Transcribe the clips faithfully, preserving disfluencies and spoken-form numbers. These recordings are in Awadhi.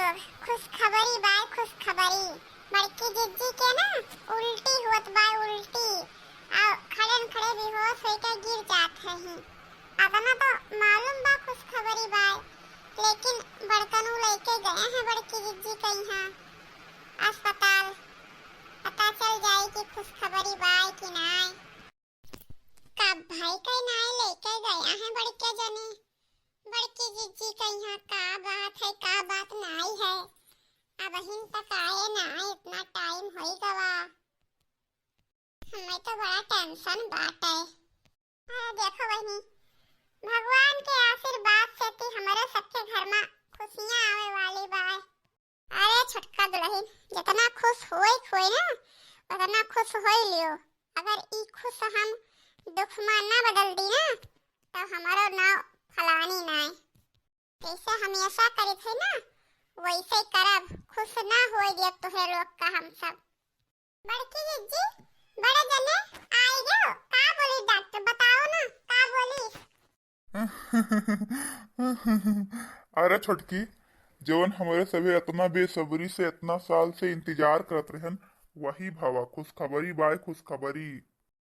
खुशखबरी बाय खुशखबरी। बड़की जिज्जी के ना उल्टी होत बाय उल्टी, अउ खड़न खड़े बेहोश होइके गिर जात हई। अतना तो मालूम बा खुशखबरी बाय, लेकिन बड़कनू लइके गए हैं बड़की जिज्जी के इहाँ अस्पताल। पता चल जाई कि खुशखबरी बाय कि नाय। कब भाई के नाय लइके गया है बड़के जने। बड़की जिज्जी के इहाँ का बात है, का बात नाय है, अबहिन तक आए नाय, इतना टाइम होई गवा। हमें तो बड़ा टेंशन बाटे। अरे देखो बहिनी, भगवान के आशीर्वाद से ती हमरे सबके घर मा खुशियाँ आवे वाली बाय। अरे छोटका दुलहिन, जितना खुश होए के होए ना, उतना खुश होई लियो। अगर ई खुश हम दुख मा ना बदल दी ना, तो हमारो नाव फलानी नाय। जैसे हमेशा करित है ना, वैसे ही करब। खुश ना होए दियब तोहरे लोग का हम सब। बड़की जिज्जी, बड़े जने आई गयो। का बोली डॉक्टर, बताओ ना, का बोली? अरे छोटकी, जवन हमरे सभे इतना बेसब्री से इतना साल से इंतजार करत रहन, वही भवा, खुशखबरी बाय खुशखबरी।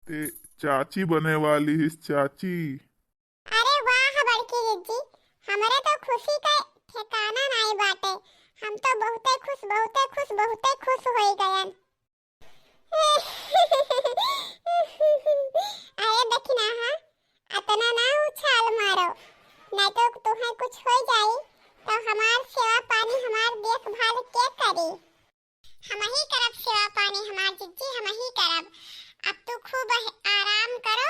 ते चाची बने वाली हिस, चाची। अरे वाह बड़की जिज्जी, हमरे तो खुशी का ठिकाना नाई बाटे। हम तो बहुते खुश, बहुते खुश, बहुते खुश होई गयन। अरे दखिनहा, अतना ना उछाल मारो, नहीं तो तुम्हें कुछ हो जाई, तो हमार सेवा पानी, हमार देखभाल के करी? हमही करब सेवा पानी, हमार जिज्जी, हमही करब। अब तू खूब आराम करो,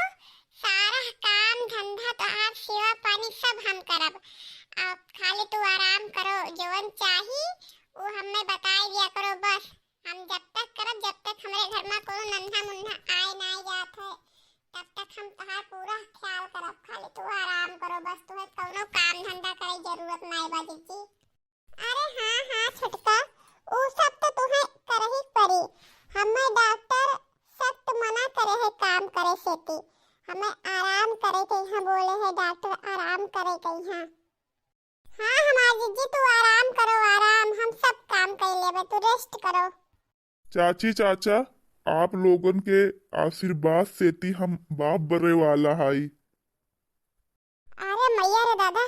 सारा काम धंधा, तोहार सेवा पानी सब हम करब। अब खाली तू आराम करो, जवन चाही वो हमें बताई दिया करो बस। हम जब तक करब, जब तक हमरे घर मा कोनो नन्हा मुन्हा आए ना जात है, तब तक हम तोहार पूरा ख्याल करब। खाली तू आराम करो बस, तुम्हें कौनो काम धंधा करे जरूरत नाई बा जिज्जी। अरे हाँ हाँ छोटका, ऊ सब तो तुम्हें करही पड़ी। हमें डॉक्टर सख्त मना करे है काम करे से ती। हमें आराम करे के यहाँ बोले है डॉक्टर, आराम करे के यहाँ। हाँ हमार जिज्जी, तू आराम करो, आराम, हम सब काम कर लेबे, तू रेस्ट करो। चाची चाचा, आप लोगन के आशीर्वाद से ती हम बाप बने वाला हई। अरे मैया रे दादा,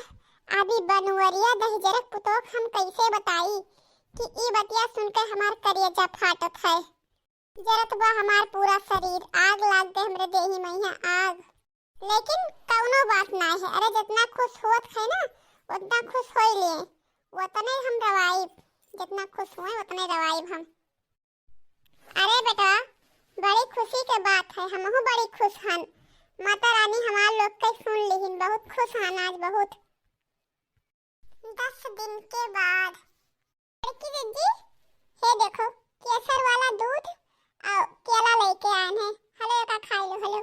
अभी बनवरिया दहिजरक पुतोह हम कैसे बताई कि ई बतिया सुन के हमार करेजा फाटत है। जरत बा हमार पूरा शरीर, आग लाग गए हमरे देही मैया, आग। लेकिन कौनो बात ना है, अरे जितना खुश होत है ना, उतना खुश होई लिए, उतने हम रवाइब, जितना खुश हुए उतने रवाइब हम। अरे बेटा, बड़ी खुशी के बात है, हमहू बड़ी खुश हन। माता रानी हमार लोग के सुन लिहिन, बहुत खुश हन आज, बहुत। दस दिन के बाद। बड़की दीदी, हे देखो, केसर वाला दूध अउ केला लेके आए हैं। हलो, एका खाई लो, हलो।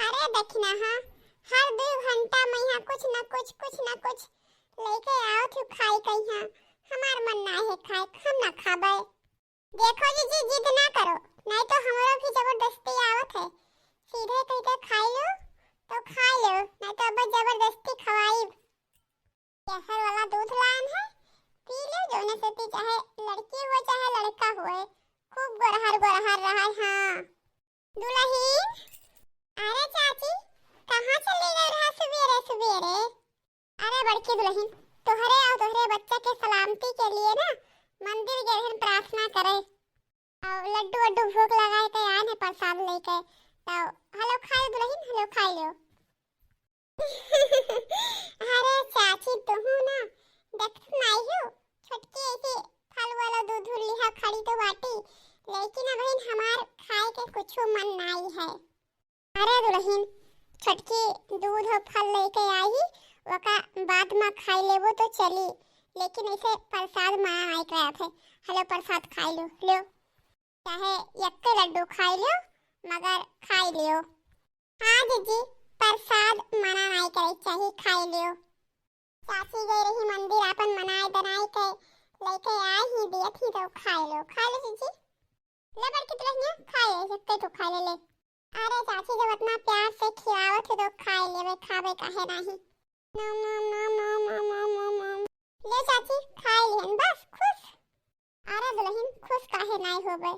अरे दखिनहा, हर दू घंटा में यहाँ कुछ न कुछ, कुछ न कुछ लेके आओ थी खाई के यहाँ। हमार मन ना है खाए, हम ना खाबे। देखो जीजी, जिद ना करो, नहीं तो हमरो भी जबरदस्ती आवत है। सीधे कह के खाई लो तो खाई लो, नहीं तो अब जबरदस्ती खवाई। केसर वाला दूध लान है, पी लो, जोने से पी, चाहे लड़की हुए चाहे लड़का हुए, खूब गोरहर गोरहर रहा। हाँ दुलहिन, अरे चाची, कहाँ चली गई रहा सुबेरे सुबेरे? अरे बड़की दुलहिन, तोहरे और तोहरे बच्चा के सलामती के लिए ना मंदिर गए रहन प्रार्थना करे। और लड्डू वड्डू भोग लगाए के आए हैं प्रसाद लेके। तो हलो खाई लो दुलहिन, हलो खाई लो। अरे चाची, तुहू ना देखत नाई हो, छोटकी ऐसे फल वाला दूध लिहा खड़ी तो बाटी, लेकिन अबहिन हमार खाए के कुछो मन नाई है। अरे दुलहिन, छोटकी दूध और फल लेके आई, ओका बाद में खाई लेबो तो चली, लेकिन ऐसे प्रसाद मना नाई करात है। हलो प्रसाद खाई लो, लो। चाहे यक्के लड्डू खाई लियो, मगर खाई लियो। हाँ जीजी, प्रसाद मना नाई करे चाही, खाई लियो। चाची गई रही मंदिर, आपन मनाए दनाए के लेके आई ही, दियत ही तो खाई लो, खाई लो जीजी। ले बड़की दुलहिनिया, खाई ले, यक्के तो खाई ले, ले। अरे चाची, जब इतना प्यार से खियावत हो तो खाई लेवे, खावे काहे नाही। ले चाची, खाई लिहन, नाई होबे?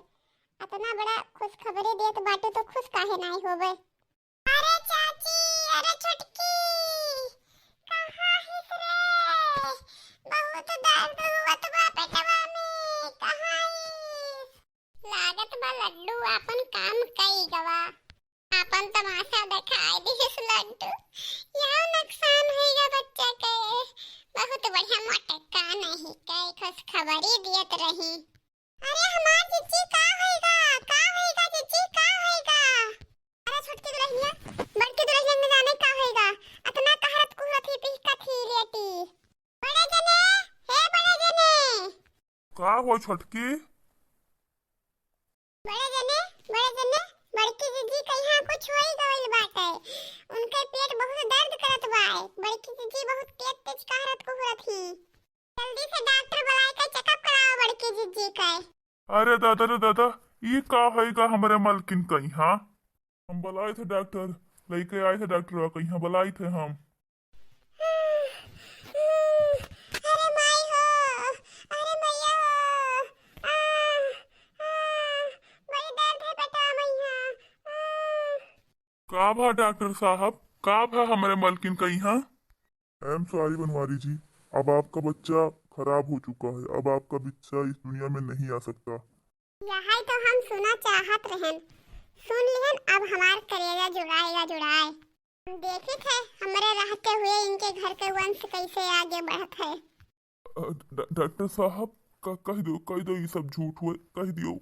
अतना बड़ा खुशखबरी देत बाटू तो खुश काहे नाई होबे? अरे चाची, अरे छोटकी, कहाँ हिस रे? बहुत दर्द हुवत बा पेटवा में, कहाँ हिस? लागत बा लड्डू आपन काम कई गवा। आपन तमाशा देखाई दिहिस लड्डू। यह नुकसान होइगा बच्चा के। बहुत बढ़िया मोटका नहीं के खुशखबरी दियत रही। अरे हमार जिज्जी का होइगा? का होइगा जिज्जी? का होइगा? अरे छोटकी दुलहिनिया, बड़की दुलहिनिया न जाने का होइगा। अतना कहरत कुहरत ही पिहकत ही लेटी। बड़े जने, हे बड़े जने। का हो छोटकी? बड़े जने, बड़े जने, बड़की जिज्जी कहिया कुछ होई गइल बाटे। उनके पेट बहुत दर्द करत बाए। बड़की जिज्जी बहुत तेज तेज कहरत कुहरत ही। जल्दी से डॉक्टर बुलाए के checkup कराओ बड़की जिज्जी के। अरे दादा रे दादा, ई का होइगा हमरे मलकिन कहिया? हम बुलाए थे डॉक्टर, लइके आए थे डॉक्टरवा कहिया, बुलाए थे हम। अरे माई हो, अरे मैया हो, आ, आ, बड़ी दर्द है बेटा मैया, आ। का भा डॉक्टर साहब, का भा हमरे मलकिन कहिया? I am sorry बनवारी जी, अब आपका बच्चा खराब हो चुका है, अब आपका बच्चा इस दुनिया में नहीं आ सकता। यही तो हम सुना चाहत रहन, सुन लिहन, अब हमार करेजा जुड़ाएगा जुड़ाए। हम देखित है हमरे रहते हुए इनके घर के वंश कैसे आगे बढ़त है। अ, ड-, डॉक्टर साहब, क-, कहि दियो, कहि दियो, ई सब झूठ हुए, कहि दियो।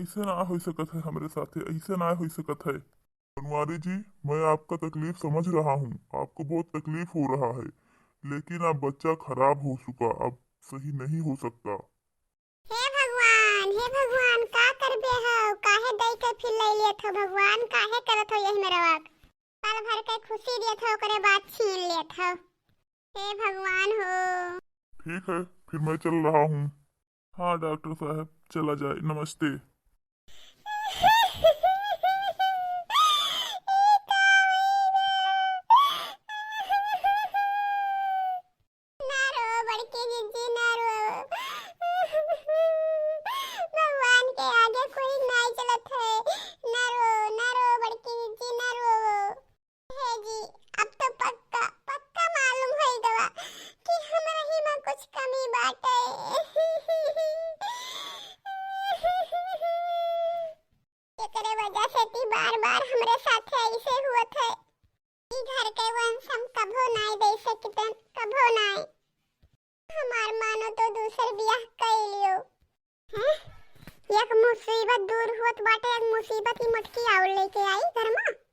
ऐसे ना होइ सकत है हमरे साथे, ऐसे ना होइ सकत है। बनवारी जी, मैं आपका तकलीफ समझ रहा हूँ, आपको बहुत तकलीफ हो रहा है, लेकिन अब बच्चा खराब हो चुका, अब सही नहीं हो सकता। हे भगवान, हे भगवान, का करबे हो? काहे दई के फिर लई लेत हो भगवान? काहे करत हो यही मेरा वाक? पल भर के खुशी देत हो, ओकरे बाद छीन लेत हो। हे भगवान हो। ठीक है, फिर मैं चल रहा हूँ। हाँ डॉक्टर साहब, चला जाए, नमस्ते। ना रो बड़की जिज्जी, ना रो। भगवान के आगे कोई नाई चलत है। ना रो, ना रो बड़की जिज्जी, ना रो। हे जी, अब तो पक्का, पक्का मालूम होइ गवा कि हमरा ही में कुछ कमी बाटे। एकरे वजह से ती बार-बार हमरे साथे ऐसे हुवत है। ई घर के वंश हम कभो नाय दे सकतन, कभो नाय। हमार मानो तो दूसर बियाह कई लियो। हैं? एक मुसीबत दूर हुवत बाटे, एक मुसीबत ही मटकी आउर लेके आई घर मा।